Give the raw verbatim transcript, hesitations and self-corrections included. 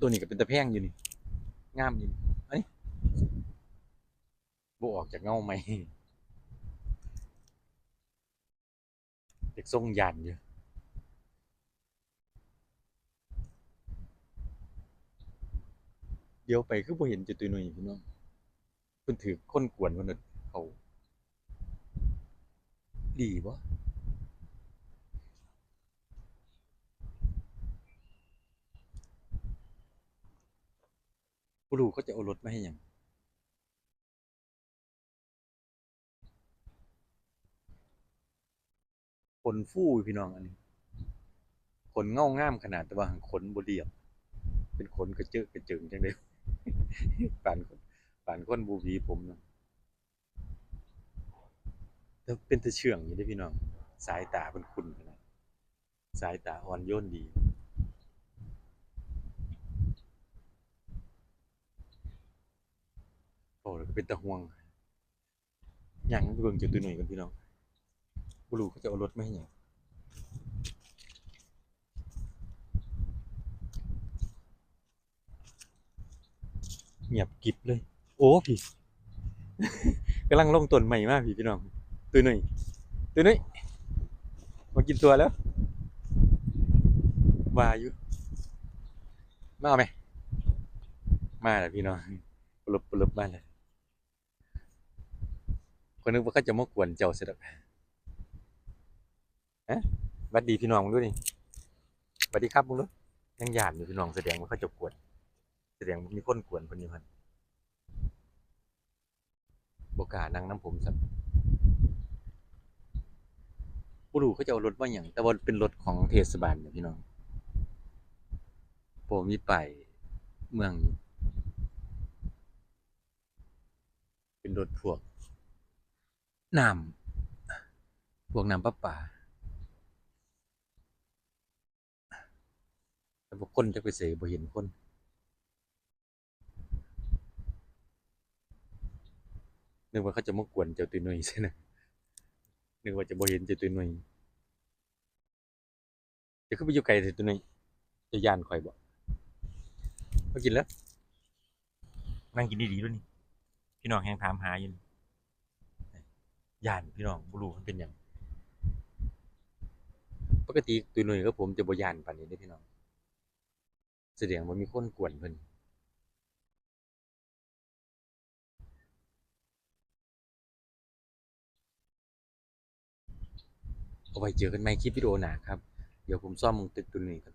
ตัวนี้ก็เป็นตาแพงอยู่นี่ งามอยู่นี่ อันนี้บ่ออกจากเงาใหม่ เด็กส่งยานอยู่ เดี๋ยวไปคือบ่เห็นเจ้าตุ้ยหนุ่ยพี่น้อง เพิ่นถือคนกวนเพิ่นน่ะเขาดีบ่ บ่รู้เขาจะเอารถมาให้หยัง ขนฟูพี่น้องอันนี้ ขนเงางามขนาด แต่ว่าขนบ่เรียบ เป็นขนกระเจิอะกระเจิงจังได๋ ปานคน ปานคนบ่หวีผมนะ แต่เป็นตาเชื่องอยู่เด้พี่น้อง สายตาเพิ่นคุ้นขนาด สายตาอ่อนโยนดี โอ้ แล้วก็เป็นตาห่วง ย่างไปเบิ่งเจ้าตุ้ยหนุ่ยก่อนพี่น้อง บ่รู้เขาจะเอารถมาให้หยัง เงียบกริบเลย โอ้ พี่ กำลังลงต้นไม้มาพี่ พี่น้อง ตุ้ยหนุ่ย ตุ้ยหนุ่ย มากินตัวแล้ว ว่าอยู่ มาเอาไหม มาแล้วพี่น้อง ปลุบปลุบมาแล้ว คนนึกว่าเขาจะมากวนเจ้าซะดอก ฮะ หวัดดีพี่น้องดูนี่ หวัดดีครับมึงดู ยังย่านอยู่พี่น้อง แสดงว่าเขาจะกวน แสดงว่ามีคนกวนเพิ่นอยู่หั่น บ่กล้านั่งนำผมซ้ำ บ่รู้เขาจะเอารถมาหยัง แต่ว่าเป็นรถของเทศบาลน่ะพี่น้อง บ่มีป้ายเมืองอยู่ เป็นรถพวกน้ำ พวกน้ำประปา แต่ว่าคนจักไปไส บ่เห็นคน นึกว่าเขาจะมากวนเจ้าตุ้ยหนุ่ยซะนะ นึกว่าจะบ่เห็นเจ้าตุ้ยหนุ่ย จะคือไปอยู่ไกลแท้ตุ้ยหนุ่ย จะย่านข่อยบ่ มากินแล้ว นั่งกินดีๆด้วยนี่ พี่น้องแฮงถามหาอยู่นี่ ย่านพี่น้อง บ่รู้มันเป็นหยัง ปกติตุ้ยหนุ่ยกับผมจะบ่ย่านปานนี้เด้พี่น้อง แสดงว่ามีคนกวนเพิ่น เอาไว้เจอกันใหม่คลิปวิดีโอหน้าครับ เดี๋ยวผมซ่อมตึกตัวนี้ก่อน